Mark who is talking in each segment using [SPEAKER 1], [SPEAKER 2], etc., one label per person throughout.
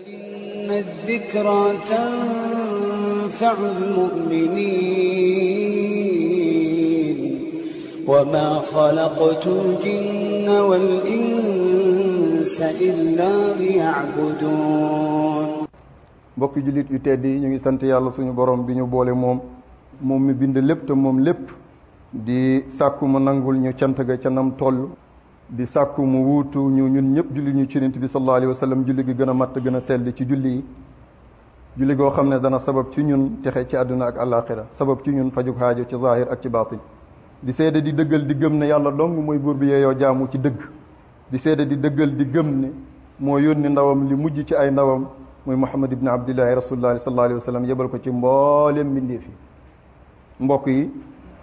[SPEAKER 1] فإن الذكرى تنفع المؤمنين وما خلقت الجن والإنس إلا ليعبدون.
[SPEAKER 2] mbokki jullit yu tedd yi ñu ngi sant yàlla suñu borom bi ñu boole moom mi bind lépp te moom lépp di sàkku mu nangul ñu cant ga ca nam toll di sàkku mu wuutu ñu ñun ñëpp julli ñu ci Yonent bi sallallahu alayhi wa sallam julli gi gën a matt gën a sell ci julli yi julli goo xam ne dana sabab ci ñun texe ci àdduna ak àllaaxira sabab ci ñun fajug haajo ci zahir ak ci baatin di seede di dëggal di gëm ne yàlla dong mooy buur bi yeeyoo jaamu ci dëgg di seede di dëggal di gëm ne moo yónni ndawam li mujj ci ay ndawam muy Muhammad ibn Abdillahi rasulullahi sallallahu alayhi wa sallam yebal ko ci mboolem mbindeef yi. mbokk yi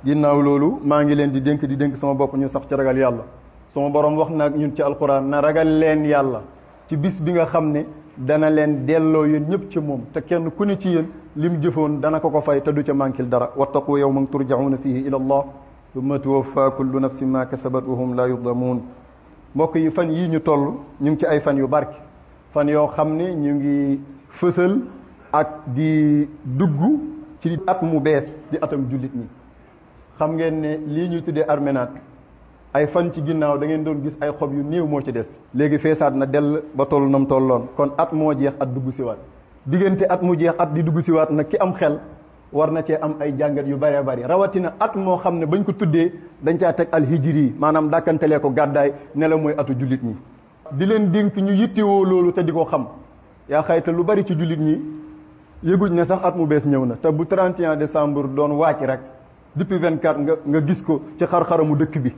[SPEAKER 2] ginnaaw loolu maa ngi leen di dénk sama bopp ñu sax ci ragal yàlla. sama borom wax na ñun ci alquran na ragal leen yàlla ci bis bi nga xam ne dana leen delloo yéen ñëpp ci moom te kenn ku ne ci yéen lim jëfoon dana ko fay te du ca mànkil dara wattaqu yawman turjauna fihi ila allah thumma tuwaffa kullu nafsin ma kasabat wa hum la yudlamun. mbokk yi fan yii ñu toll ñu ngi ci ay fan yu barke fan yoo xam ne ñu ngi fësal ak di dugg ci at mu bees di atam jullit ñi. xam ngeen ne lii ñuy tuddee arménat ay fan ci ginnaaw da ngeen doon gis ay xob yu néew moo ci des léegi feesaat na dell ba toll nam tolloon kon at moo jeex at dugg siwaat diggante at mu jeex at di dugg siwaat nag ki am xel war na cee am ay jàngat yu bëree bëri rawatina at moo xam ne bañ ko tuddee dañ caa teg alhijri maanaam dàkkantelee ko gàddaay ne la mooy atu jullit ñi. di leen dénk ñu yittewoo loolu te di ko xam yaa xayta lu bari ci jullit ñi yëguñ ne sax at mu bees ñëw na te bu 31 décembre doon wàcc rek depuis 24 nga gis ko ci xar-xaramu dëkk bi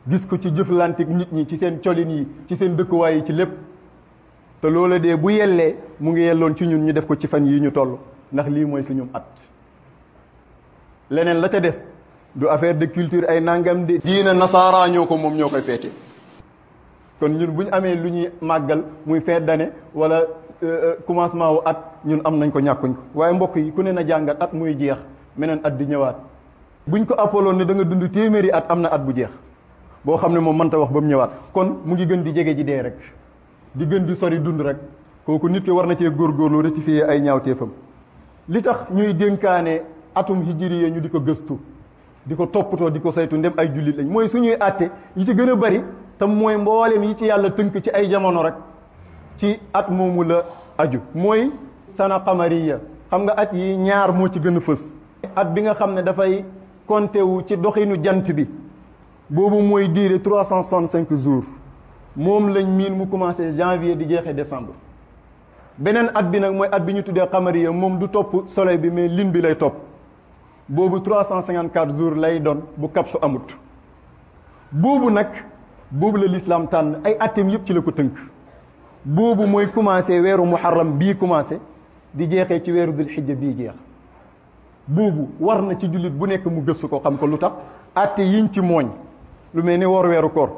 [SPEAKER 2] gis ko ci jëflantik nit ñi ci seen colin yi ci seen dëkkuwaay yi ci lépp te loola dee bu yellee mu ngi yelloon ci ñun ñu def ko ci fan yii ñu toll ndax lii mooy suñu at. leneen la ca des du affaire de culture ay nangam de diina nasaara ñoo ko moom ñoo koy feete kon ñun bu ñu amee lu ñuy màggal muy fête d'année wala commencement wu at ñun am nañ ko ñàkkuñ ko waaye mbokk yi ku ne na jàngat at muy jeex meneen at di ñëwaat buñ ko appaloon ne da nga dund téeméeri at am na at bu jeex boo xam ne moom mënta wax ba mu ñëwaat kon mu ngi gën di jege ji dee rek di gën di sori dund rek kooku nit ki war na cee góorgóorlu rectifier ay ñaawteefam. li tax ñuy dénkaane atum hijriye ñu di ko gëstu di ko toppatoo di ko saytu ndem ay jullit lañ mooy suñuy àtte yi ci gën a bari te mooy mboolem yi ci yàlla tënk ci ay jamono rek ci at moomu la aju mooy sana qamariya xam nga at yi ñaar moo ci gën a fës. at bi nga xam ne dafay compté wu ci doxinu jant bi boobu mooy diire 365 jours moom lañ miin mu commencé janvier di jeexee décembre. beneen at bi nag mooy at bi ñu tuddee qamariya moom du topp soleil bi mais lune bi lay topp boobu 354 jours lay doon bu kapsu amut. boobu nag boobu la l'islam tànn ay atem yëpp ci la ko tënk boobu mooy commencé weeru muharram bii commencé di jeexee ci weeru dul xijja bii jeex. boobu war na ci jullit bu nekk mu gëstu ko xam ko lu tax atte yiñ ci mooñ lu mel ni woor weeru koor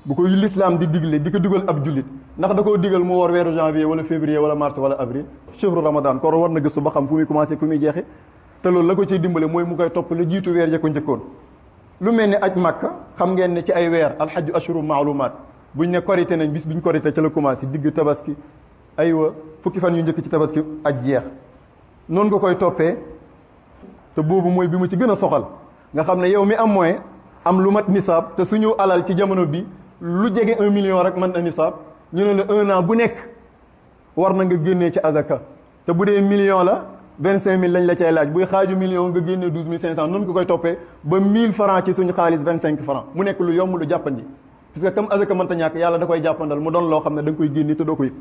[SPEAKER 2] bu ko l'islam di digle di ko dugal ab jullit ndax da koo digal mu woor weeru janvier wala février wala mars wala avril chehru ramadan koor war na gëstu ba xam fu muy commencé fu muy jeexe te loolu la ko ciy dimbale mooy mu koy topp la jiitu weer ya ko njëkkoon. lu mel ni aj Makka xam ngeen ne ci ay weer alxajju ashuru maalumaat buñ ne korité nañ bis biñ korité ca la commencé digg tabaski aywa fukki fan yu njëkk ci tabaski aj jeex noonu nga koy toppee te boobu mooy bi mu ci gën a soxal nga xam ne yow mi am moyen am lu mat nisaab te suñu alal ci jamono bi lu jege 1 million rek mën na nisaab ñu ne la 1 an bu nekk war na nga génnee ci azaka te bu dee million la 25000 lañ la cay laaj buy xaaju million nga génnee 12500 noonu nga koy toppee ba 1000 francs ci suñu xaalis 25 francs mu nekk lu yomb lu jàppandi parce que comme azaka mënta ñàkk yàlla da koy jàppandal mu doon loo xam ne da nga koy génne te doo ko yëg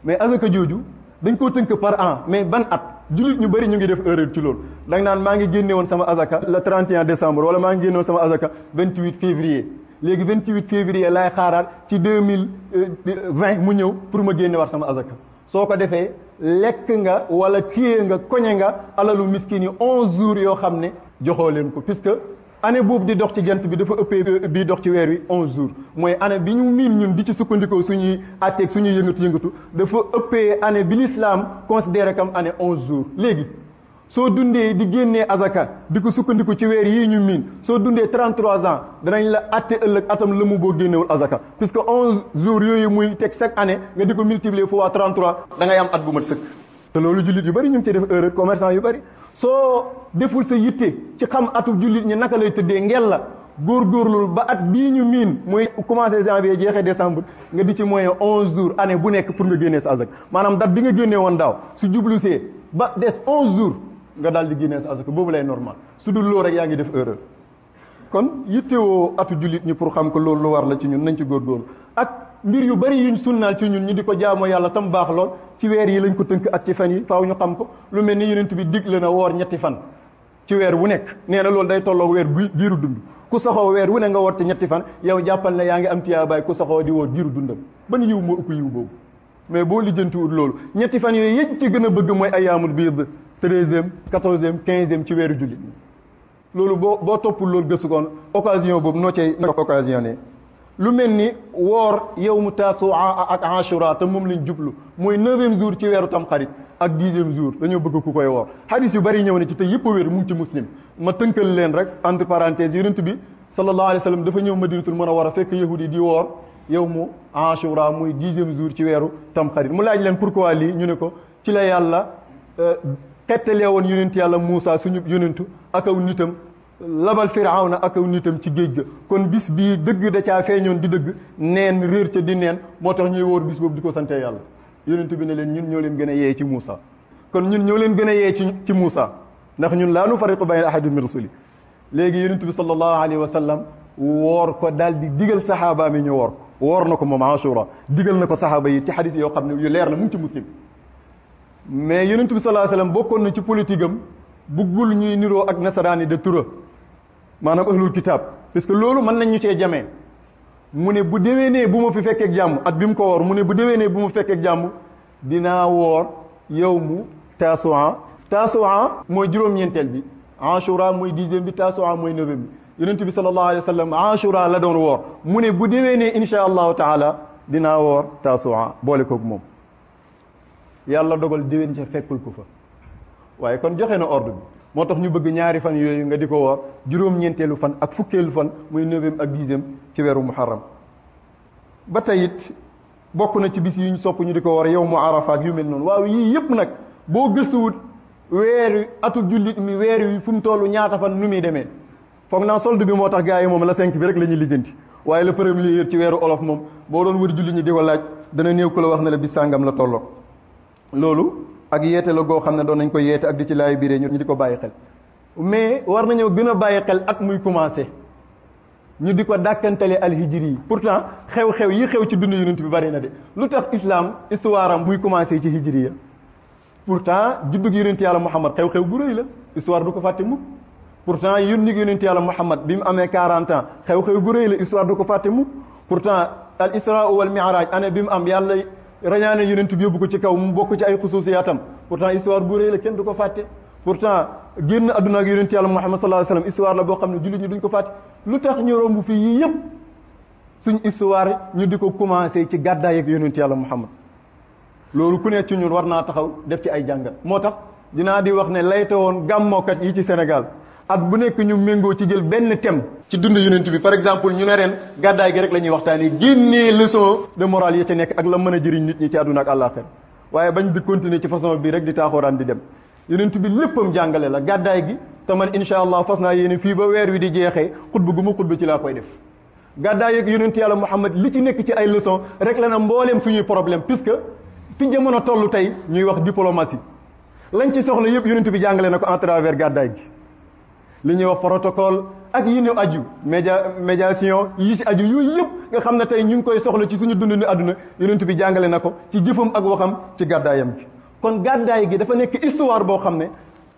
[SPEAKER 2] mais azaka jooju dañ koo tënk par an mais ban at jullit ñu bëri ñu ngi def erreur ci loolu da nga naan maa ngi génne woon sama azaka le 31 décembre wala maa ngi génne woon sama azaka 28 février léegi 28 février laay xaaraat ci 2020 mu ñëw pour ma génne war sama azaka soo ko defee lekk nga wala téye nga koñe nga alalu miskin yi 11 jours yoo xam ne joxoo leen ko puisque année boobu di dox ci jant bi dafa ëppee bii dox ci weer wi 11 jours mooy année bi ñu miin ñun di ci sukkandikoo suñuy atteeg suñuy yëngatu dafa ëppee année bi l'islam considéré comme année 11 jours léegi soo dundee di génnee azaka di ko sukkandiku ci weer yii ñu miin soo dundee 33 ans danañ la atte ëllëg atam la mu boo génnewul azaka puisque 11 jours yooyu muy teg chaque année nga di ko multiplier fois 33 da ngay am at bu mat sëkk. te loolu jullit yu bëri ñu ngi ci def erreur commerçant yu bëri soo deful sa yitte ci xam atu jullit ñi naka lay tëddee ngel la góorgóorlul ba at bii ñu miin muy commencé janvier jeexee décembre nga di ci moyen 11 jours année bu nekk pour nga génnee sa azaka maanaam date bi nga génnee woon daaw su jublusee ba des 11 jours nga daal di génnee sa azaka boobu lay normal su dul loolu rek yaa ngi def erreur kon yittewoo atu jullit ñi pour xam ko loolu lu war la ci ñun nañ ci góorgóorlu ak mbir yu bari yuñ sunnaal ci ñun ñi di ko jaamoo yàlla tam baax lool ci weer yi lañ ko tënk ak ci fan yi faaw ñu xam ko lu mel ni yonent bi digle na woor ñetti fan ci weer wu nekk nee na loolu day tolloo weer giiru dund ku saxoo weer wu ne nga woor ci ñetti fan yow jàppal ne yaa ngi am tiyaabaay ku saxoo di woor giiru dundam ban yiw moo ëpp yiw boobu mais boo lijjantiwul loolu ñetti fan yooyu yëj ci gën a bëgg mooy ayyaamul biid 13e 14e 15e ci weeru jullit loolu boo toppul loolu gëstu koon occasion boobu noo occasionné lu mel ni woor yawmu Tasu'a ak Ashura te moom lañ jublu mooy 9e jour ci weeru Tamxarit ak 10e jour dañoo bëgg ku koy woor hadis yu bari ñëw na ci te yëpp a wér mu ngi ci Muslim ma tënkal leen rek entre parenthèses yonent bi sallallahu alayhi wa sallam dafa ñëw Madinatul Munawwara fekk yahudi di woor yawmu Ashura muy 10e jour ci weeru Tamxarit mu laaj leen pourquoi lii ñu ne ko ci la yàlla xettalee woon yonent yàlla Muusa suñu yonentu ak aw nitam labal Firawna ak aw nitam ci géej ga kon bis bii dëgg da caa feeñoon di dëgg neen réer ca di neen moo tax ñuy wóor bis boobu di ko sante yàlla yonent bi ne leen ñun ñoo leen gën a yee ci Muusa kon ñun ñoo leen gën a yee ci Muusa ndax ñun laa nufarriqu bayna ahadin min rusuli léegi yonent bi sallallahu alayhi wa sallam woor ko daal di digal saxaaba mi ñu woor ko woor na ko moom Ashura digal na ko saxaaba yi ci xadis yoo xam ne yu leer na mu ngi ci Muslim mais yonent bi sallallahu alayhi wa sallam bokkoon na ci politique am buggul ñuy niroo ak nasaraani de tura maanaam ahlul kitaab parce que loolu mën nañ ñu cee jamee mu ne bu déwénee bu ma fi fekkeek jàmm at bi mu ko woor mu ne bu déwénee bu ma fekkeek jàmm dinaa woor yawmu Tasu'a mooy juróom-ñeenteel bi Ashura mooy 10e bi Tasu'a mooy 9e bi yonent bi sallallahu alayhi wa sallam Ashura la doon woor mu ne bu déwénee insha allahu taala dinaa woor Tasu'a boole koog moom yàlla dogal déwén ca fekkul ko fa waaye kon joxe na ordre bi moo tax ñu bëgg ñaari fan yooyu nga di ko woor juróom-ñeenteelu fan ak fukkeelu fan muy 9e ak 10e ci weeru muharram ba tey it bokk na ci bis yi ñu sopp ñu di ko woor yow mu arafa ak yu mel noonu waaw yii yëpp nag boo gëstuwut weer atu jullit mi weer wi fu mu toll ñaata fan nu muy demee foog naa solde bi moo tax gars yi moom la 5 bi rek la ñuy lijjanti waaye le premier ci weeru olof moom boo doon wër jullit ñi di ko laaj dana néew ko la wax ne la bis sàngam la tolloo loolu ak yeete la goo xam ne doon nañ ko yeete ak di ci laay biree ñu di ko bàyyi xel mais war nañoo gën a bàyyi xel at muy commencé ñu di ko dàkkantale alhijri yi pourtant xew-xew yi xew ci dund yonent bi bari na de lu tax islam histoire am muy commencé ci hijri ya pourtant juddug yonent yàlla Muhammad xew-xew bu rëy la histoire du ko fàtte mukk pourtant yónni yonent yàlla Muhammad bi mu amee 40 ans xew-xew bu rëy la histoire du ko fàtte mukk pourtant al isra wal mi'raj année bi mu am yàlla rañaane yonent bi yóbbu ko ci kaw mu bokk ci ay xususiyaatam pourtant histoire bu rëy la kenn du ko fàtte pourtant génn adduna ak yonent yàlla Muhammad sallallahu alayhi wasallam histoire la boo xam ne jullit ñi duñ ko fàtte lu tax ñu romb fii yii yëpp suñ histoire ñu di ko commencé ci gàddaay ak yonent yàlla Muhammad loolu ku ne ci ñun war naa taxaw def ci ay jàngat moo tax dinaa di wax ne layte woon gàmmookat yi ci Sénégal at bu nekk ñu méngoo ci jël benn thème ci dund yonent bi par exemple ñu ne ren gàddaay gi rek la ñuy waxtaanee génnee leçon de morale yi ca nekk ak la mën a jëriñ nit ñi ci àdduna ak àllaaxira waaye bañ di continuer ci façon bi rek di taaxooraan di dem yonent bi léppam jàngale la gàddaay gi te man insha allah fas naa yéene fii ba weer wi di jeexee xutba gu ma xutba ci laa koy def gàddaay ak yonent yàlla Muhammad li ci nekk ci ay leçon rek la na mbooleem suñuy problème puisque fi jamono toll tey ñuy wax diplomatie lañ ci soxla yëpp yonent bi jàngale na ko en travers gàddaay gi li ñuy wax protocole ak yi ñu aju médiation yi ci aju yooyu yëpp nga xam ne tey ñu ngi koy soxla ci suñu dund ni àdduna yonent bi jàngale na ko ci jëfam ak waxam ci gàddaayam gi kon gàddaay gi dafa nekk histoire boo xam ne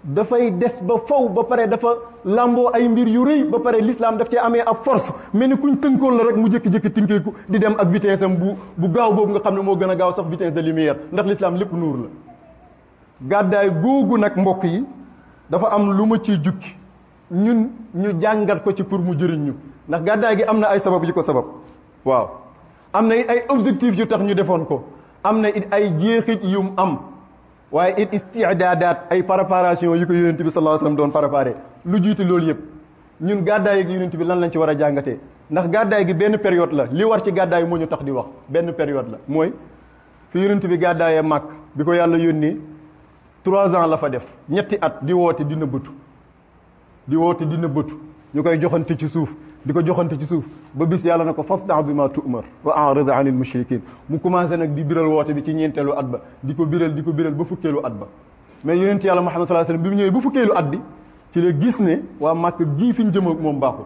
[SPEAKER 2] dafay des ba faw ba pare dafa lamboo ay mbir yu rëy ba pare l'islam daf cee amee ab force mel ni kuñ tënkoon la rek mu jékki-jékki tinkeeku di dem ak vitesse am bu gaaw boobu nga xam ne moo gën a gaaw sax vitesse de lumière ndax l'islam lépp nuur la gàddaay googu nag mbokk yi dafa am lu ma ciy jukki ñun ñu jàngat ko ci pour mu jëriñ ñu ndax gàddaay gi am na ay sabab yu ko sabab waaw am na it ay objectifs yu tax ñu defoon ko am na it ay jeexit yum am waaye it istidaadaat ay préparation yu ko yonent bi sallallahu alayhi wasallam doon préparé lu jiitu loolu yëpp ñun gàddaay gi yonent bi lan lañ ci war a jàngatee ndax gàddaay gi benn période la li war ci gàddaay moo ñu tax di wax benn période la mooy fi yonent bi gàddaayee Màkk bi ko yàlla yónnee 3 ans la fa def ñetti at di woote di nëbbatu ñu koy joxante ci suuf di ko joxante ci suuf ba bis yàlla na ko fasda' bi ma tu'mar wa a'rid 'anil mushrikin mu commencé nag di biral woote bi ci ñeenteelu at ba di ko biral ba fukkeelu at ba mais yonent yàlla Muhammad sallallahu alayhi wasallam bi mu ñëwee ba fukkeelu at bi ci la gis ne waa Màkk gii fi ñu jëm ak moom baaxul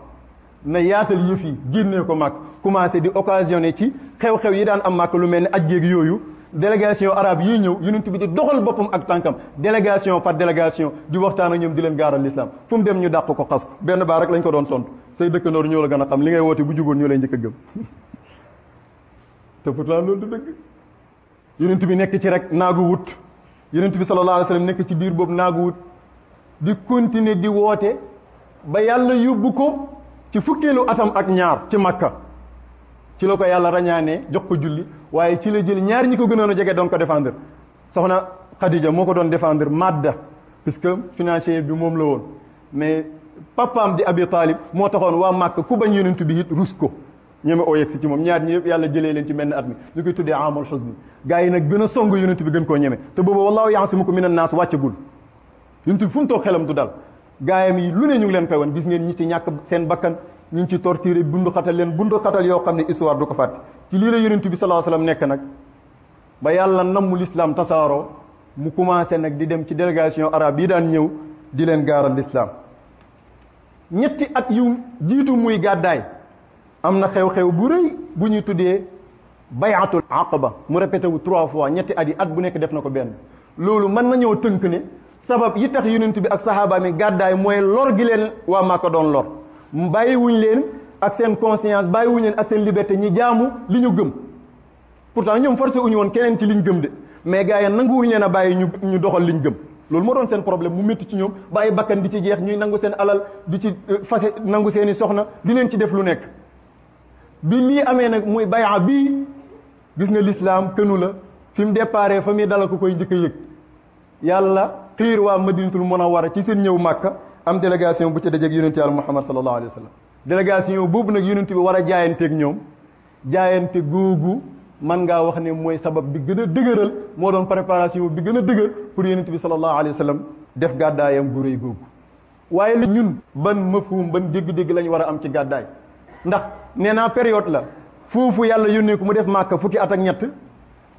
[SPEAKER 2] na yaatal yëf yi génnee ko Màkk commencé di occasionné ci xew-xew yi daan am Màkk lu mel ne aj géeg yooyu délégation arabe yi ñëw yonent bi di doxal boppam ak tànkam délégation par délégation di waxtaan ak ñoom di leen gaaral l'islam fu mu dem ñu dàq ko xas ko benn baa rek lañ ko doon sont say dëkkandoor ñoo la gën a xam li ngay woote bu juboon ñoo lay njëkk a gëm te pourtant loolu du dëgg yonent bi nekk ci rek naagu wut yonent bi sallallahu alayhi wasallam nekk ci biir boobu naagu wut di continuer di woote ba yàlla yóbbu ko ci fukkeelu atam ak ñaar ci Makka ci la ko yàlla rañaanee jox ko julli waaye ci la jël ñaar ñi ko gënoon a jege doon ko défendre soxna Khadija moo ko doon défendre Madda puisque financier bi moom la woon mais papaam di Abi Talib moo taxoon waa Màkk ku bañ yonent bi it rus ko ñeme oo yegg si ci moom ñaar ñi yëpp yàlla jëlee leen ci benn at mi ñu koy tuddee amul xusni gars yi nag gën a song yonent bi gën koo ñeme te boobu wallaahu yaasimuka minan naas wàccagul yonent bi fu mu toog xelam du dal gaayam yi lu ne ñu ngi leen koy wan gis ngeen ñi ci ñàkk seen bakkan ñu ngi ci torturé bundu xatal yoo xam ne histoire du ko fàtte ci lii la yonent bi sallallahu alayhi wasallam nekk nag ba yàlla nammul islam tasaaroo mu commencé nag di dem ci délégation arabe yi daan ñëw di leen gaaral l'islam ñetti at yu jiitu muy gàddaay am na xew-xew bu rëy bu ñuy tuddee bayatul aqaba mu répété wu 3 fois ñetti at yi at bu nekk def na ko benn loolu mën na ñëw tënk ne sabab yi tax yonent bi ak sahaaba mi gàddaay mooy lor gi leen waa Màkka doon lor bàyyiwuñ leen ak seen conscience bàyyiwuñ leen ak seen liberté ñi jaamu li ñu gëm pourtant ñoom forcé uñu woon keneen ci liñ gëm de mais gars yi nanguwuñ leen a bàyyi ñu doxal liñ gëm loolu moo doon seen problème mu métti ci ñoom bàyyi bakkan di ci jeex ñuy nangu seen alal di ci fase nangu seeni soxna di leen ci def lu nekk bi lii amee nag muy baya bii gis nga l'islam kënu la fi mu déparé fa muy dala ko koy njëkk a yëg yàlla xiir waa Madinatul Munawwara ci seen ñëw Màkka am délégation bu ci dajeeg yonent yàlla Muhammad sallallahu alayhi wa sallam délégation boobu nag yonent bi war a jaayanteeg ñoom jaayante googu man ngaa wax ne mooy sabab bi gën a dëgëral moo doon préparation bi gën a dëgër pour yonent bi sallallahu alayhi wa sallam def gàddaayam gu rëy googu waaye li ñun ban mafhum ban dégg-dégg lañ war a am ci gàddaay ndax nee naa période la foofu yàlla yónnee ko mu def Màkka fukki at ak ñett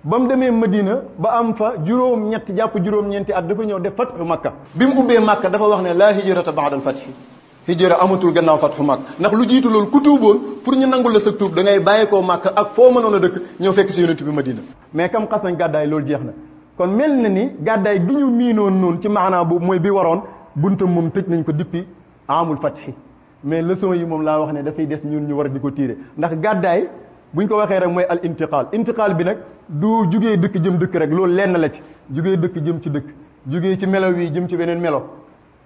[SPEAKER 2] ba mu demee Madina ba am fa juróom-ñett jàpp juróom-ñeenti at dafa ñëw def fathu Makka bi mu ubbee Makka dafa wax ne laa hijrata ba'dal fathi hijra amatul gannaaw fathu Makka ndax lu jiitu loolu ku tuuboon pour ñu nangul la sa tuub da ngay bàyyi koo Makka ak foo mënoon a dëkk ñëw fekk si yonent bi Madina mais kam xas nañ gàddaay loolu jeex na kon mel na ni gàddaay gi ñu miinoon noonu ci maanaa boobu mooy bi waroon buntam moom tëj nañ ko depuis amul fathi mais leçon yi moom laa wax ne dafay des ñun ñu war di ko tiire ndax gàddaay buñ ko waxee rek mooy al intiqal bi nag du jugee dëkk jëm dëkk rek loolu lenn la ci jugee dëkk jëm ci dëkk jugee ci melo wi jëm ci beneen melo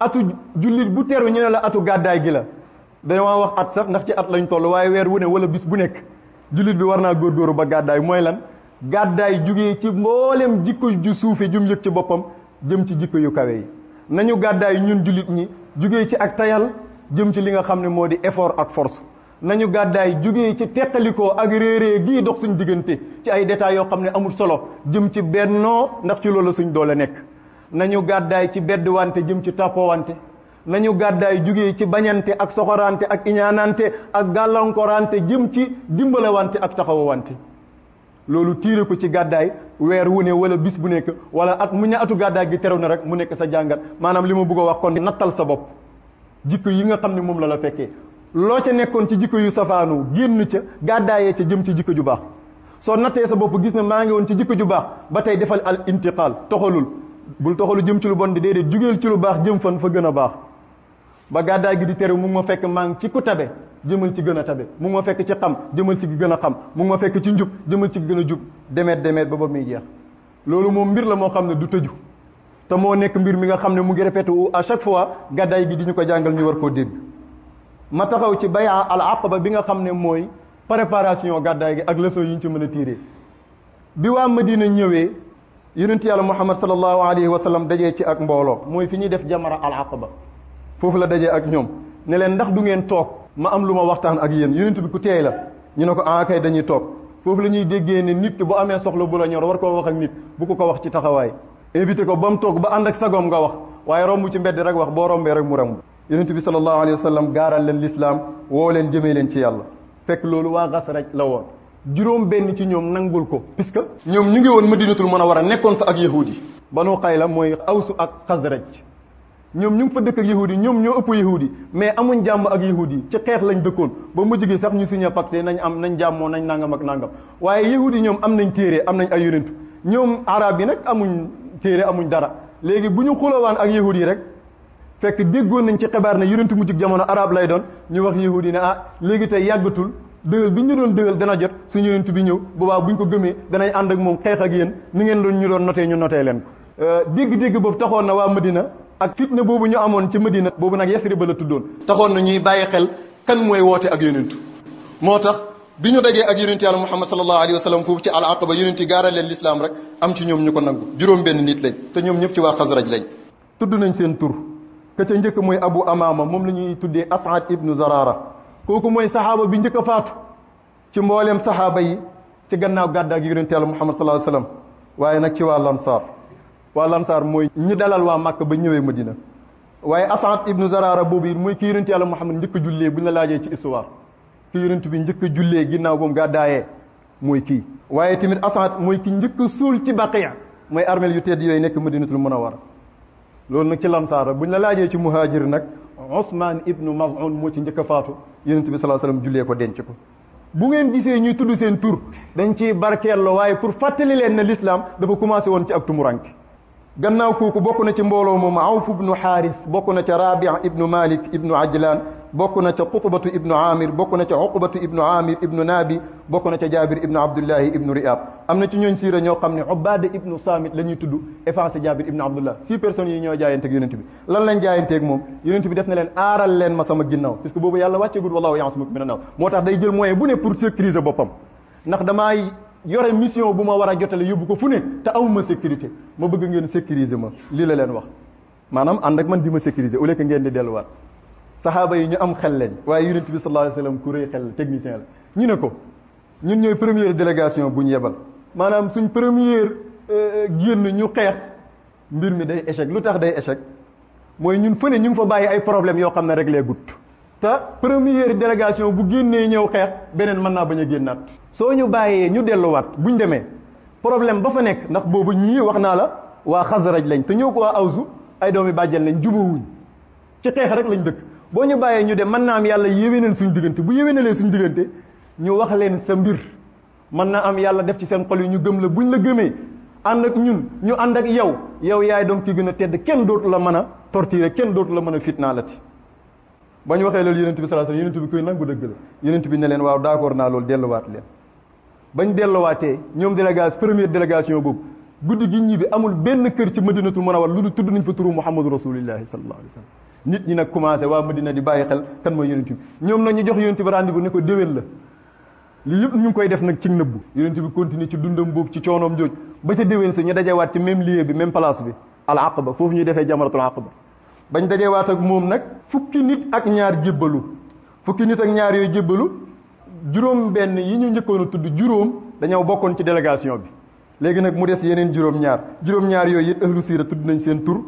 [SPEAKER 2] atu jullit bu teru ñu ne la atu gàddaay gi la dañoo wax at sax ndax ci at lañ toll waaye weer wu ne wala bis bu nekk jullit bi war naa góorgóoru ba gàddaay mooy lan gàddaay jugee ci mboolem jikko ju suufe jum yëg ci boppam jëm ci jikko yu kawe yi nañu gàddaay ñun jullit ñi jugee ci ak tayal jëm ci li nga xam ne moo di effort ak force nañu gàddaay jugee ci teqalikoo ak réerée gii dox suñ diggante ci ay détails yoo xam ne amul solo jëm ci bennoo ndax ci loolu suñ doole nekk nañu gàddaay ci bedd wante jëm ci tàppowante nañu gàddaay jugee ci bañante ak soxorante ak iñaanante ak gàllankorante jëm ci dimbalewante ak taxawawante loolu tiire ko ci gàddaay weer wu ne wala bis bu nekk wala at mu atu gàddaay gi terew na rek mu nekk sa jàngat maanaam li ma bëgg a wax kon nattal sa bopp jikko yi nga xam ne moom la la fekkee loo ca nekkoon ci jikko yu safaanu génn ca gàddaayee ca jëm ci jikko ju baax soo nattee sa bopp gis ne maa ngi woon ci jikko ju baax ba tey defal al intiqal toxalul bul toxalu jëm ci lu bon di déedéet jugeel ci lu baax jëm fan fa gën a baax ba gàddaay gi di terew mu ngi ma fekk maa ngi ci ku tabe jëmal ci gën a tabe mu ngi ma fekk ci xam jëmal ci gën a xam mu ngi ma fekk ci njub jëmal ci gën a jub demeet ba muy jeex loolu moom mbir la moo xam ne du tëju te moo nekk mbir mi nga xam ne mu ngi répété wu à chaque fois gàddaay gi di ñu ko jàngal ñu war koo dégg ma taxaw ci baya al aqaba bi nga xam ne mooy préparation gàddaay gi ak leçon yi ñu ci mën a tiiree bi waa Madina ñëwee yonent yàlla Muhammad sallallahu alayhi wa sallam dajee ci ak mbooloo mooy fi ñuy def jamara al aqaba foofu la dajee ak ñoom ne leen ndax du ngeen toog ma am lu ma waxtaan ak yéen yonent bi ku teey la ñu ne ko kay dañuy toog foofu la ñuy déggee ne nit ki bu amee soxla bu la ñor war koo wax ak nit bu ko wax ci taxawaay invité ko ba mu toog ba ànd ak sagoom nga wax waaye romb ci mbedd rek wax boo rombee rek mu remb yonent bi sallallahu alayhi wa sallam gaaral leen lislaam woo leen jëmee leen ci yàlla fekk loolu waa Xasraj la woon juróom benn ci ñoom nangul ko puisque ñoom ñu ngi woon Madinatul Munawwara nekkoon fa ak yahuud yi Banu Qayla mooy Awsu ak Xasraj ñoom ñu ngi fa dëkk ak yahuud yi ñoom ñoo ëpp yahuud yi mais amuñ jàmm ak yahuud yi ci xeex lañ dëkkoon ba mujj gi sax ñu signé pacte nañ jàmmoo nañ nangam ak nangam waaye yahuud yi ñoom am nañ téere am nañ ay yonentu ñoom arab yi nag amuñ téere amuñ dara léegi bu ñu xulawaan ak yahuud yi rek fekk déggoon nañ ci xibaar ne yonentu mujj jamono arab lay doon ñu wax yahuud yi ne léegi tey yàggatul dëgal bi ñu doon dëgal dana jot suñu yonent bi ñëw boobaa bu ñu ko gëmee danañ ànd ak moom xeex ak yéen ni ngeen doon ñu doon notee ñu notee leen ko dégg-dégg boobu taxoon na waa Madina ak fitna boobu ñu amoon ci Madina boobu nag Yasrib la tuddoon taxoon na ñuy bàyyi xel kan mooy woote ak yonentu moo tax bi ñu dajee ak yonent yàlla Muhammad sallallahu alayhi wa sallam foofu ci al aqaba yonent yi gaaral leen lislaam rek am ci ñoom ñu ko nangu juróom benn nit lañ te ñoom ñëpp ci waa Xasraj lañ tudd nañ seen tur ka ca njëkk mooy Abu Amaama moom la ñuy tuddee As'ad ibnu Zarara kooku mooy saxaaba bi njëkk a faatu ci mbooleem saxaaba yi ci gannaaw gàddaa gi yonent yàlla Muhammad sallallahu alayhi wa sallam waaye nag ci waa Lansaar mooy ñi dalal waa Màkka ba ñëwee Madina waaye As'ad ibnu Zarara boobu it mooy ki yonent yàlla Muhammad njëkk a jullee bu ñu la laajee ci histoire ki yonent bi njëkk a jullee ginnaaw ba mu gàddaayee mooy kii waaye tamit As'ad mooy ki njëkk a suul ci Baqiya mooy armeel yu tedd yooyu nekk Madinatul Munawwara loolu nag ci Lansaar bu ñu la laajee ci muhaajir nag Usmaan ibnu Maz'un moo ci njëkk a faatu yonent bi sallallahu alayhi wa sallam jullee ko denc ko bu ngeen gisee ñuy tudd seen tur dañ ciy barkeello waaye pour fàttali leen ne l'islam dafa commencé woon ci ak tumuranke gannaaw kooku bokk na ci mbooloo moom Awf ibnu Xaaris bokk na ca Rabi' ibnu Malik ibnu Ajlan bokk na ca Qutbatu ibnu Amir bokk na ca Uqbatu ibnu Amir ibnu Nabi bokk na ca Jaabir ibnu Abdullahi ibnu Ri'ab am na ci ñooñ siira ñoo xam ne Ubaada ibnu Samit la ñuy tudd effacé Jaabir ibnu Abdullah 6 personnes yi ñoo jaayanteeg yonent bi lan lañ jaayanteeg moom yonent bi def na leen aaral leen ma sama ginnaaw puisque boobu yàlla wàcceegul wallahu ya'simuka mina naas moo tax day jël moyen bu ne pour sécuriser boppam ndax damaay yore mission bu ma war a jotale yóbbu ko fu ne te amuma sécurité ma bëgg ngeen sécuriser ma lii la leen wax maanaam ànd ak man di ma sécuriser au lieu que ngeen di delluwaat saxaaba yi ñu am xel lañ waaye yonent bi sallallahu alayhi wa sallam ku rëy xel technicien la ñu ne ko ñun ñooy première délégation bu ñu yebal maanaam suñ première génn ñu xeex mbir mi day échec lu tax day échec mooy ñun fële ñu ngi fa bàyyi ay problème yoo xam ne réglé gut te première délégation bu génnee ñëw xeex beneen mën naa bañ a génnaat soo ñu bàyyee ñu delluwaat buñ demee problème ba fa nekk ndax boobu ñii wax naa la waa Xasraj lañ te ñëw ko waa Awsu ay doomi bàjjen lañ jubawuñ ci xeex rek lañ dëkk boo ñu bàyyee ñu dem mën naa am yàlla yéwénal suñ diggante bu yéwénalee suñ diggante ñu wax leen sa mbir mën naa am yàlla def ci seen xol yi ñu gëm la buñ la gëmee ànd ak ñun ñu ànd ak yow yaay doom ki gën a tedd kenn dootu la mën a torturer kenn dootu la mën a fitnaalati ba ñu waxee loolu yonent bi sallallahu alayhi wasallam yonent bi koy nangu dëgg la yonent bi ne leen waaw d'accord naa loolu delluwaat leen bañ delluwaatee ñoom première délégation boobu guddi gi ñibbi amul benn kër ci Madinatul Munawwara lu dul tudd nañ fa turu Muhammadu Rasulillahi sallallahu alayhi wasallam nit ñi nag commencé waa Madina di bàyyi xel kan mooy yonent bi ñoom nag ñu jox yonent bi rendez-vous ne ko déwén la lii yëpp ñu ngi koy def nag ci nëbbu yonent bi continuer ci dundam boobu ci coonoom jooj ba ca déwén sa ñu dajewaat ci même lieu bi même place bi al aqaba foofu ñuy defee jamaratul aqaba bañ dajewaat ak moom nag fukki nit ak ñaar jébbalu fukki nit ak ñaar yooyu jébbalu juróom benn yi ñu njëkkoon a tudd juróom dañoo bokkoon ci délégation bi léegi nag mu des yeneen juróom-ñaar yooyu it ahlu siira tudd nañ seen tur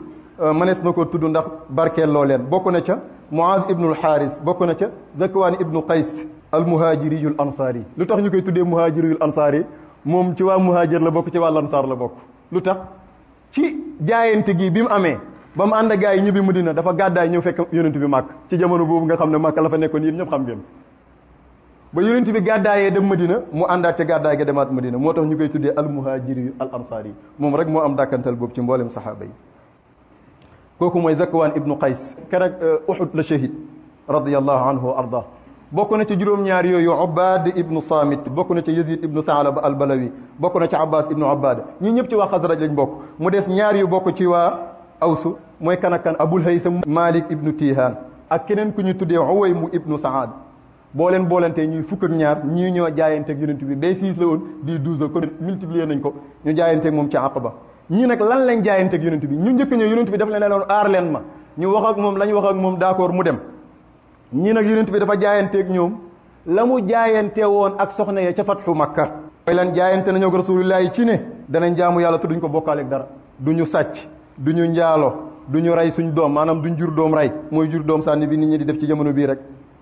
[SPEAKER 2] manees na ko tudd ndax barkeelloo leen bokk na ca Muaz ibnul Xaaris bokk na ca Zakwaan ibnu Qays al muhaajiriyul ansaari lu tax ñu koy tuddee muhaajiriyul ansaari moom ci waa muhaajir la bokk ci waa lansaar la bokk lu tax ci jaayante gi bi mu amee ba mu ànd ak gaa yi ñibbi Madina dafa gàddaay ñëw fekk yonent bi màkk ci jamono boobu nga xam ne màkk la fa nekkoon yéen ñëpp xam ngeen ba yonent bi gàddaayee dem Madina mu àndaat ca gàddaay ga demaat Madina moo tax ñu koy tuddee al muhaajiriyul al ansaari moom rek moo am dàkkantal boobu ci mboolem saxaaba yi kooku mooy Zakwaan ibnu Qays keroog Uhud la shahid radiyallahu anhu wa arda bokk na ci juróom-ñaar yooyu Ubaad ibnu Saamit bokk na ci Yazid ibnu Taalaba al-Balawi bokk na ci Abbas ibnu Abbad ñii ñëpp ci waa Xasraj lañ bokk mu des ñaar yu bokk ci waa Awsu mooy kan ak kan Abul Haytham Malik ibnu Tihaan ak keneen ku ñu tuddee Uwaymu ibnu Saad boolentee ñuy fukk ak ñaar ñii ñoo jaayanteeg yonent bi bay 6 la woon di 12 la kon multiplier nañ ko ñu jaayanteeg moom ci Aqaba ñii nag lan lañ jaayanteeg yonent bi ñu njëkk ñëw yonent bi dafa leen doon aar leen ma ñu wax ak moom la ñu wax ak moom d'accord mu dem ñii nag yonent bi dafa jaayanteeg ñoom la mu jaayante woon ak soxna ya ca fatxu Makka mooy lan jaayante nañoo ak rasulillahi ci ne danañ jaamu yàlla te duñ ko bokkaaleeg dara duñu sàcc duñu njaalo duñu rey suñ doom maanaam duñ jur doom rey mooy jur doom sànni bi nit ñi di def ci jamono bii rek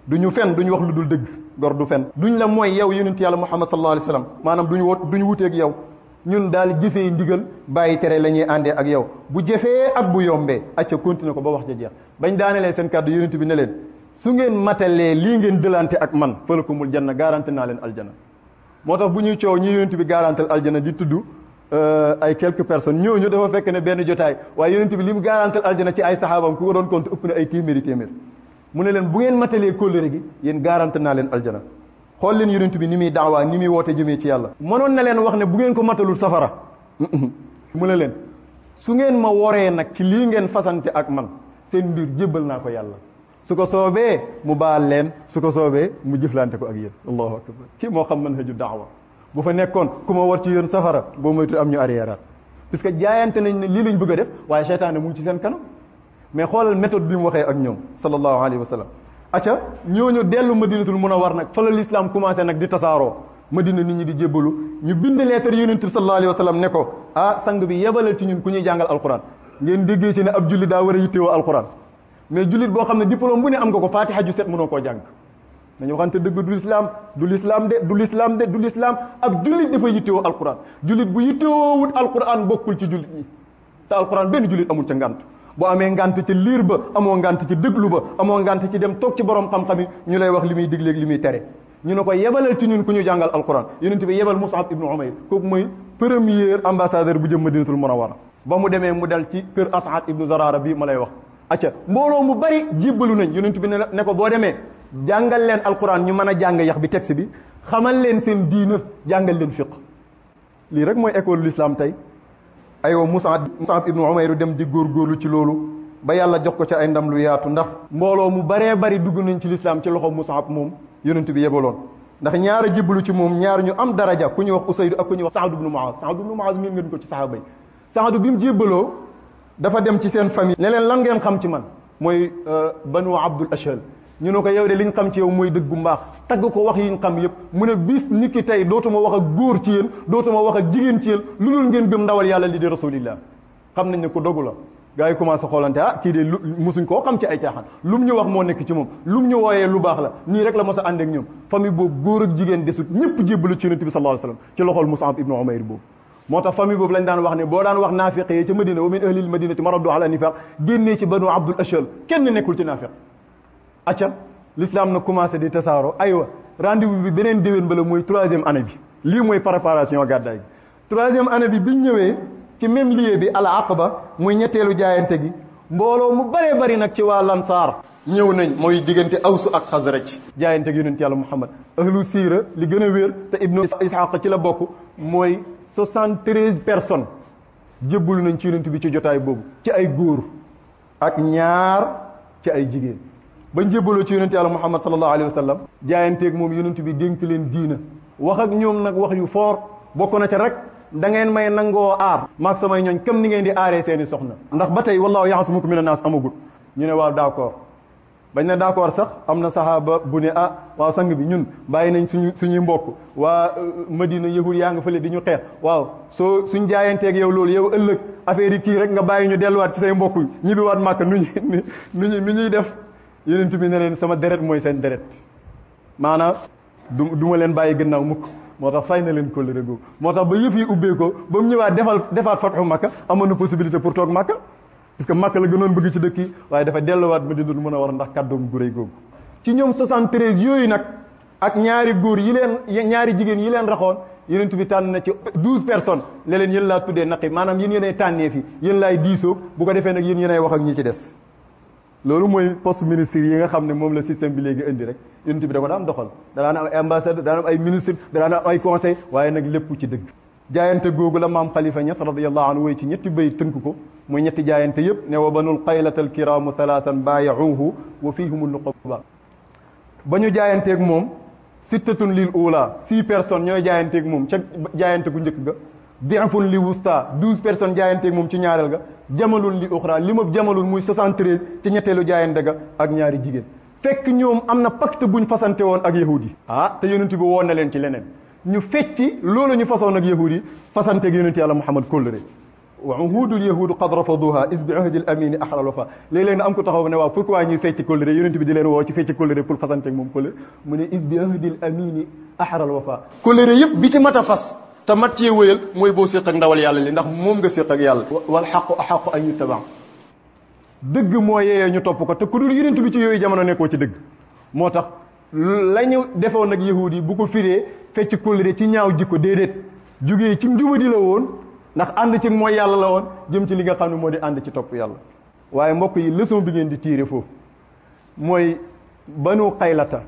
[SPEAKER 2] duñu fen duñu wax lu dul dëgg gor du fen duñ la mooy yow yonent yàlla Muhammad sallallahu alayhi wa sallam maanaam duñu wuteeg yow ñun daal jëfee ndigal bàyyi tere la ñuy àndee ak yow bu jëfee ak bu yombee acca continuer ko ba wax ja jeex bañ daanelee seen kàddu yonent bi ne leen su ngeen matalee lii ngeen dëlante ak man falakumul janna garanti naa leen aljana moo tax bu ñuy coow ñi yonent bi garantal aljana di tudd ay quelques personnes ñooñu dafa fekk ne benn jotaay waaye yonent bi li mu garantal aljana ci ay saxaabam ku ko doon compte ëpp na ay téeméer mu ne leen bu ngeen matalee kóllëre gi yéen garanti naa leen aljana xool leen yonent bi ni muy daawaa ni muy woote jëmee ci yàlla mënoon na leen wax ne bu ngeen ko matalul safara mu ne leen su ngeen ma woree nag ci lii ngeen fasante ak man seen mbir jébbal naa ko yàlla su ko soobee mu baal leen su ko soobee mu jëflante ko ak yéen allahu akbar kii moo xam manhaju daawa bu fa nekkoon ku ma war ci yéen safara boo moytu am ñu arrière puisque jaayante nañ ne lii lañ bëgg a def waaye seytaane mu ngi ci seen kanam mais xoolal méthode bi mu waxee ak ñoom sallallahu alayhi wa sallam acca ñooñu dellu madinatul munawwar nag fa la l'islam commencé nag di tasaaroo madina nit ñi di jébbalu ñu bind lettre yonent bi sallallahu alayhi wa sallam ne ko sang bi yebalal ci ñun ku ñuy jàngal alquran ngeen déggee ci ne ab jullit daa war a yittewoo alquran mais jullit boo xam ne diplôme bu ne am nga ko fatiha ju set mënoo koo jàng dañu waxante dëgg du l'islam ab jullit dafa yittewoo alquran jullit bu yittewoowut alquran bokkul ci jullit ñi te alquran benn jullit amul ca ngant boo amee ngant ci liir ba amoo ngant ci déglu ba amoo ngant ci dem toog ci borom xam-xam yi ñu lay wax li muy digleeg li muy tere ñu ne ko yebalal ci ñun ku ñu jàngal alquran yonent bi yebal Mus'ab ibnu Umayr kooku mooy premier ambassadeur bu jëm Madinatul Munawwara ba mu demee mu dal ci kër As'ad ibnu Zarara bii ma lay wax acca mbooloo mu bari jébbalu nañ yonent bi ne ko boo demee jàngal leen alquran ñu mën a jàng yax bi texte bi xamal leen seen diina jàngal leen fiq lii rek mooy école l'islam tey aywa Mus'ab ibnu Umayr dem di góorgóorlu ci loolu ba yàlla jox ko ci ay ndam lu yaatu ndax mbooloo mu baree bari dugg nañ ci l'islam ci loxo Mus'ab moom yonent bi yebaloon ndax ñaar a jébbalu ci moom ñaar ñu am daraja ku ñuy wax Usayd ak ku ñuy wax Saad ibnu Muaz Saad ibnu Muaz ngeen ngeen ko ci saxaaba yi Saad bi mu jébbaloo dafa dem ci seen famille ne leen lan ngeen xam ci man mooy banu Abdul Ashhal ñu ne ko yow de liñ xam ci yow mooy dëggu mbaax tagg ko wax yiñ xam yëpp mu ne bis ni ki tey dootuma wax ak góor ci yéen dootuma wax ak jigéen ci yéen lu dul ngeen gëm ndawal yàlla li di rasulillah xam nañ ne ko dogu la gars yi commencé xoolante kii de musuñ koo xam ci ay caaxaan lu mu ñu wax moo nekk ci moom lu mu ñu wooyee lu baax la nii rek la mos a ànd ak ñoom famille boobu góor ak jigéen desut ñëpp jébbalu ci yonent bi sallallahu alayhi wasallam ci loxol Mus'ab ibnu Umayr boobu moo tax famille boobu lañ daan wax ne boo daan wax naafiq yi ca Madina wa min ahlil madinati maraddu ala nifaq génnee ci banu Abdul Ashhal kenn nekkul ci naafiq acca l'islam na commencé di tasaaro aywa rendez-vous bi beneen déwén bala mooy 3e année bi lii mooy préparation gàddaay gi 3e année bi biñ ñëwee ci même lieu bi al aqaba muy ñetteelu jaayante gi mbooloo mu bëree bëri nag ci waa lansaar ñëw nañ mooy diggante Aws ak Xasraj jaayante gi yonent yàlla Muhammad ahlu siira li gën a wér te ibnu Ishaq ci la bokk mooy 73 personnes jébbalu nañ ci yonent bi ci jotaay boobu ci ay góor ak ñaar ci ay jigéen bañ jébbaloo ci yonent yàlla Muhammad sallallahu alayhi wa sallam jaayanteeg moom yonent bi dénk leen diina wax ak ñoom nag wax yu fort bokk na ca rek da ngeen may nangoo aar maag samay ñooñ comme ni ngeen di aaree seeni soxna ndax ba tey wallahu ya'simukum mina naas amagul ñu ne waaw d'accord bañ ne d'accord sax am na sahaaba bu ne waaw sang bi ñun bàyyi nañ suñuy mbokk waa Madina yahud yaa nga fële di ñu xeex waaw suñ jaayanteeg yow loolu yow ëllëg affaire yi kii rek nga bàyyi ñu delluwaat ci say mbokk ñibbi waat Màkka nu ñuy def yonent bi ne leen sama deret mooy seen deret maanaam du ma leen bàyyi gannaaw mukk moo tax fay na leen kóllëre googu moo tax ba yëf yi ubbee ko ba mu ñëwaat defaat fatxu Makka amoon na possibilité pour toog Makka parce que Makka la gënoon bëgg ci dëkk yi waaye dafa delluwaat Madinatul Munawwara ndax kàddoom gu rëy googu ci ñoom 73 yooyu nag ak ñaari góor ñaari jigéen yi leen raxoon yonent bi tànn na ci 12 personnes ne leen yéen laa tuddee naqi maanaam yéen yéenay tànnee fi yéen laay diisoog bu ko defee nag yéen yéenay wax ak ñi ci des loolu mooy poste ministre yi nga xam ne moom la système bi léegi indi rek yonent bi da ko daan doxal danaan am ay ambassadeur danaan am ay ministre danaan am ay conseil waaye nag lépp ci dëgg jaayante googu la maam Khalifa Niass radiyallahu anhu woy ci ñetti bay tënk ko muy ñetti jaayante yëpp ne wa banul qaylatal kiraamu thalathan baayacuuhu wa fihum nuqaba ba ñu jaayanteeg moom sittatun lil ula 6 personnes ñooy jaayanteeg moom ca jaayante gu njëkk ga di'fun li wusta 12 personnes jaayanteeg moom ci ñaareel ga jamalun li uxra li ma jamalun muy 73 ci ñetteelu jaayante ga ak ñaari jigéen fekk ñoom am na pacte buñ fasante woon ak yahud yi te yonent bi woon na leen ci leneen ñu fecci loolu ñu fasoon ak yahud yi fasanteeg yonent yàlla Muhammad kóllëre wa uhudul yahudu qad rafaduha is bi ahdil amini ahral wafa léeg-léeg na am ko taxaw ne waaw pourquoi ñuy fecci kóllëre yonent bi di leen woo ci fecci kóllëre pour fasanteeg moom kóllëre mu ne is bi ahdil amini ahral wafa kóllëre yëpp bi ci mat a fas te mat cee wëyal mooy boo séq ak ndawal yàlla li ndax moom nga séq ak yàlla wal xaqu axaqu an yuttaba dëgg moo yeeyee ñu topp ko te ku dul yonent bi ci yooyu jamono nekkoo ci dëgg moo tax la ñu defoon nag yahuud yi bu ko firee fecc kóllëre ci ñaaw jikko déedéet jugee ci njubadi la woon ndax ànd ci mooy yàlla la woon jëm ci li nga xam ne moo di ànd ci topp yàlla waaye mbokk yi leçon bi ngeen di tiire foofu mooy banu xaylata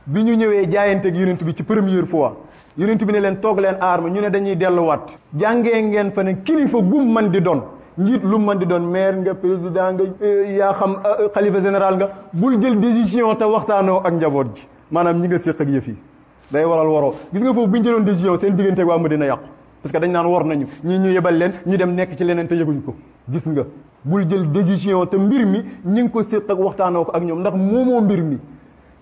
[SPEAKER 2] bi ñu ñëwee jaayanteeg yonent bi ci première fois yonent bi ne leen toog leen arme ñu ne dañuy delluwaat jàngee ngeen fa ne kilifa gum man di doon njiit lu man di doon maire nga président nga yaa xam xalifa général nga bul jël décision te waxtaanoo ak njaboot ji maanaam ñi nga séq ak yëf yi day waral waroo gis nga foofu bu ñu jëloon décision seen diggante ak waa Madina yàqu parce que dañ naan war nañu ñii ñu yebal leen ñu dem nekk ci leneen te yëguñ ko gis nga bul jël décision te mbir mi ñi ngi ko séq ak waxtaanoo ko ak ñoom ndax moomoo mbir mi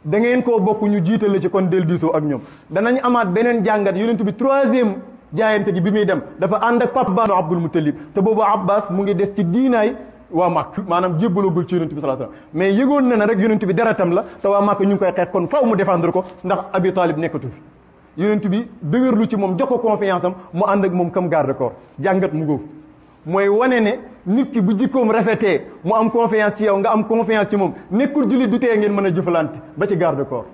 [SPEAKER 2] da ngeen koo bokk ñu jiitale ci kon del diisoo ak ñoom danañ amaat beneen jàngat yonent bi troisième jaayante gi bi muy dem dafa ànd ak papa Banu Abdul Muttalib te boobu Abbas mu ngi des ci diinaay waa Màkk maanaam jébbalagul ci yonent bi sallallahu alayhi wasallam mais yëgoon na ne rek yonent bi deretam la te waa Màkk ñu ngi koy xeex kon faaw mu défendre ko ndax Abi Talib nekkatu fi yonent bi dëgërlu ci moom jox ko confiance am mu ànd ak moom comme garde corps jàngat mu góob mooy wane ne nit ki bu jikkoom rafetee mu am confiance ci yow nga am confiance ci moom nekkul jullit du tee ngeen mën a jëfalante ba ci garde corps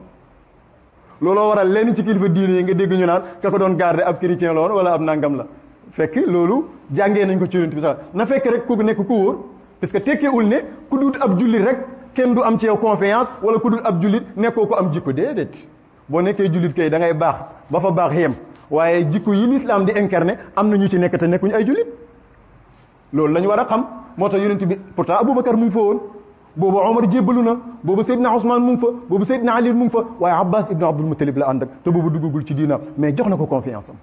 [SPEAKER 2] looloo waral lenn ci kilifa diine yi nga dégg ñu naan ka ko doon garder ab chrétien la woon wala ab nangam la fekk loolu jàngee nañ ko ci yonent bi sax na fekk rek ku nekk ku wóor parce que tekkeewul ne ku dut ab jullit rek kenn du am ci yow confiance wala ku dut ab jullit nekkoo ko am jikko déedéet boo nekkee jullit kay da ngay baax ba fa baax yem waaye jikko yi l'islam di incarné am na ñu ci nekk te nekkuñu ay jullit loolu la ñu war a xam moo tax yonent bi pourtant Aboubacar mu ngi fa woon boobu Omar jébbalu na boobu Seydina Ousmane mu ngi fa boobu Seydina Ali mu ngi fa waaye Abbas ibnu Abdul Muttalib la ànd ak te boobu duggagul ci diina mais jox na ko confiance am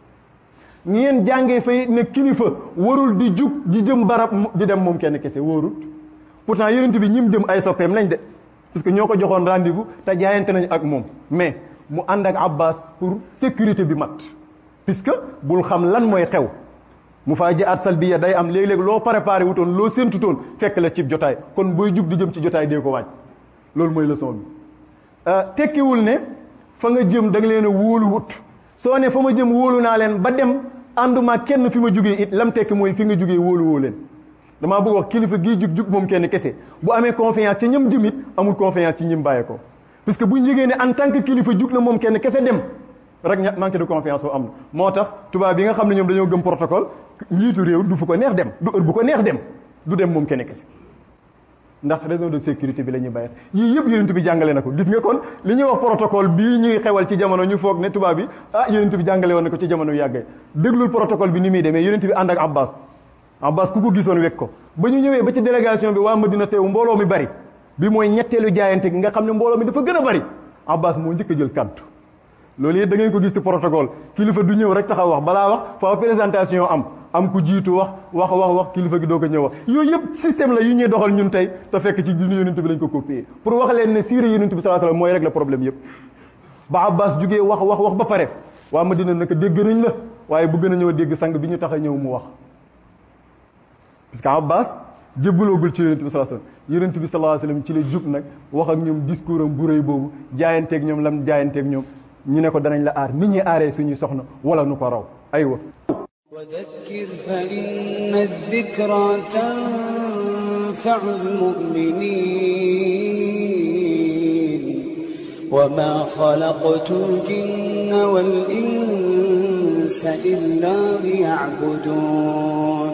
[SPEAKER 2] ngeen jàngee fay ne kilifa warul di jug di jëm barab di dem moom kenn kese wóorul pourtant yonent bi ñim jëm ay soppeem lañ de parce que ñoo ko joxoon rendez-vous te jaayante nañ ak moom mais mu ànd ak Abbas pour sécurité bi mat puisque bul xam lan mooy xew mu faa ji at salbiya day am léeg-léeg loo préparé wutoon loo séntutoon fekk la cib jotaay kon booy jug di jëm ci jotaay dee ko waaj loolu mooy leçon bi tekkiwul ne fa nga jëm da nga leen a wóolu wut soo ne fa ma jëm wóolu naa leen ba dem ànduma kenn fi ma jugee it lam tekki mooy fi nga jugee wóolu woo leen damaa bëgg wax kilifa gii jug moom kenn kese bu amee confiance ci ñëm jëm it amul confiance ci ñëm bàyyee ko parce que buñ yëgee ne en tant que kilifa jug na moom kenn kese dem rek manque de confiance oo am na moo tax tubaab yi nga xam ne ñoom dañoo gëm protocole njiitu réew du fu ko neex dem du heure bu ko neex dem du dem moom kenn kese ndax raison de sécurité bi la ñuy bàyyi yii yëpp yonent bi jàngale na ko gis nga kon li ñuy wax protocole bii ñuy xewal ci jamono ñu foog ne tubaab bi yonent bi jàngale woon na ko ci jamono yàggee déglul protocole bi ni muy demee yonent bi ànd ak Abbas ku ko gisoon wekk ko ba ñu ñëwee ba ci délégation bi waa Madina teew mbooloo mi bari bi mooy ñetteelu jaayante gi nga xam ne mbooloo mi dafa gën a bari Abbas moo njëkk a jël kàddu loolu yëpp da ngeen ko gis ci protocole kilifa du ñëw rek taxaw wax balaa wax faaw présentation am ku jiitu wax kilifa gi doo ko ñëw wax yooyu yëpp système la yu ñuy doxal ñun tey te fekk ci dund yonent bi lañ ko copier pour wax leen ne siire yonent bi sallallahu alayhi wasallam mooy régler problème yëpp ba Abbas jugee wax ba pare waa Madina naka dégg nañ la waaye bu gën a ñëw dégg sang bi ñu tax a ñëw mu wax parce que Abbas jébbaloogul ci yonent bi sallallahu alayhi wasallam yonent bi sallallahu alayhi wasallam ci la jug nag wax ak ñoom discours am bu rëy boobu jaayanteeg ñoom lam jaayanteeg ñoom ñu ne ko danañ la aar nit ñi aaree suñuy soxna wala nu ko raw aywa
[SPEAKER 1] وذكر فإن الذكرى تنفع المؤمنين وما خلقت الجن والإنس إلا ليعبدون